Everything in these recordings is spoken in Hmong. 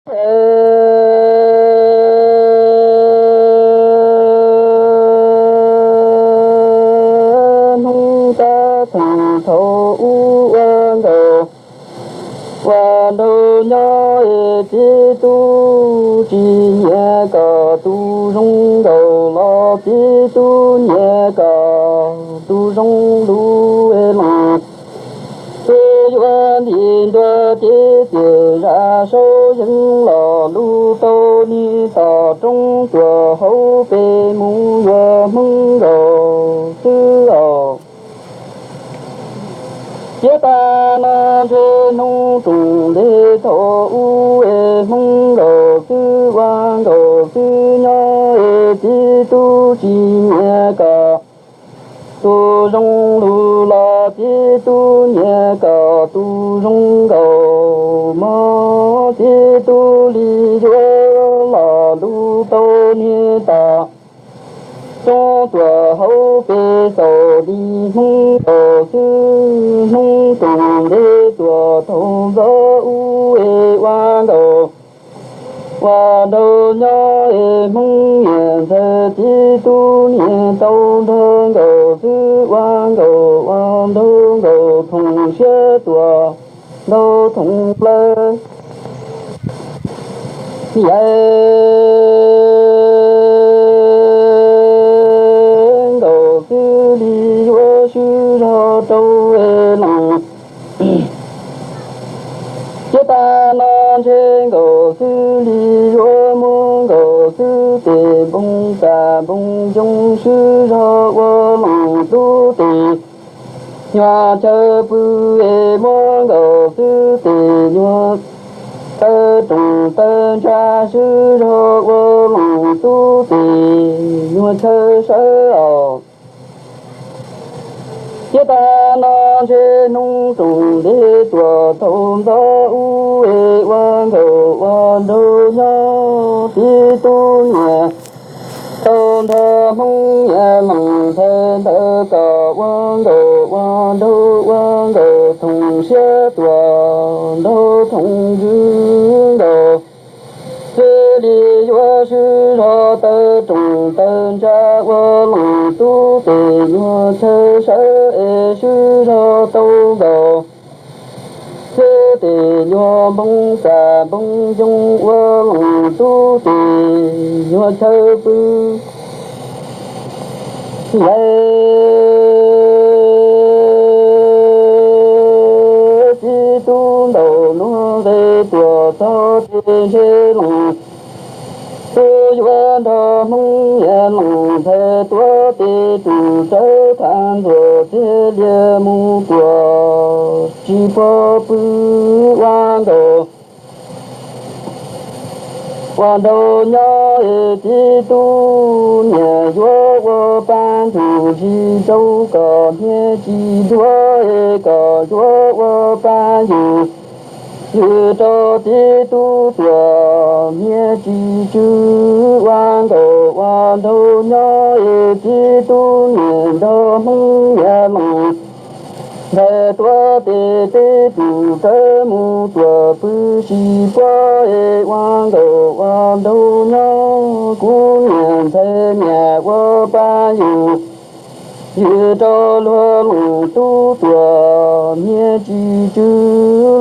Hnub tab thoom thaum ub ua nkaus, ua nraug nyob es txiv tub tsis nyiam kom tus zoo nkaus los txiv tub nyiam kom tus zoo lus es los. Twb yuav nti ntua ces txias zam saub yeeb los lug tau niag tom roob tuam hauv pes mus yuav Hmoob nkaus xwb os. Thiab tag no ntshe hnub roos ntev thaum ub es Hmoob nkaus xwb ua nkaus xwb nyob es txiv tub tsis nyiam kom tus zoo lus los txiv tub nyiam kom tus zoo nkaus mog. Txiv tub li yuav los lug tau niag tom roob tuam hauv pes xaus li Hmoob nkaus xwb. Hnub roos ntev tuam thaum ntxov ub es ua nkaus, ua nraug nyob es Hmoob niam ntxawg txiv tub niam tau nrog nkaus xwb ua nkaus, ua nraug nkaus thoom siab tuam nraug thoom lawm. Yawg nkaus xwb li yuav swb zog rau es los. Thiab tag no ntshe nkaus xwb li yuav muab nkaus xwb tes npoo tas npoo ncoo swb zog ua loos tub tes nyuag chaw pw es muab nkaus xwb tes nyuag taw roos taw ntsa swb zog ua loos tub tes nyuag chaw sawv os. Thiab tag no ntshe hnub roos ntev tuam thaum ntxov ub es ua nkaus ua nraug nyob txiv tub niam tau nrog Hmoob niam loos ntxhais ntawd kom ua nkaus ua nraug ua nkaus thoom siab tuam nraug thoom ntsws nkaus xwb li yuav swb zog taw roos taw ntsa ua loos tub tes nyuag chaw sawv es swb zog tau nkaus xwb tes nyuag npoo tas npoo ncoo ua loos tub tes nyuag chaw pw. Yawg txiv tub ntaus nuav nqe tuam txog tes ntshe loos tub yuav nrog Hmoob niam loos ntxhais tuav tes tus tsawb thaj ntxuam txiag lias mus tuam tsis pom pw ua nkaus ua nraug nyob es txiv tub niam yuav ua pab ntsuj zis rau kom hnia tsis ntuag es kom yuav ua pab yws, yws rau txiv tub tuam hnia tsis tsw ua nkaus ua nraug nyob es txiv tub niam nrog Hmoob niam loos ntxhais tuav tes teb tus tsawb mus tuam pw tsis pom es ua nkaus ua nraug nyob kuv niam ntxhais niam ua pab yws, yws rau luag loos tub tuam hnia tsis tsw,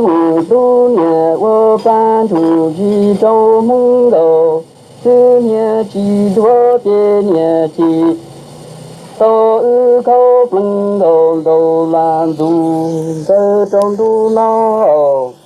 loos tub niam ua pab ntsuj zis rau Hmoob nkaus xwb hnia tsis ntuag ces niam tsis tau wb khaub plees nkaus nkaus lam ntxuv ntawd rau ntuj no os.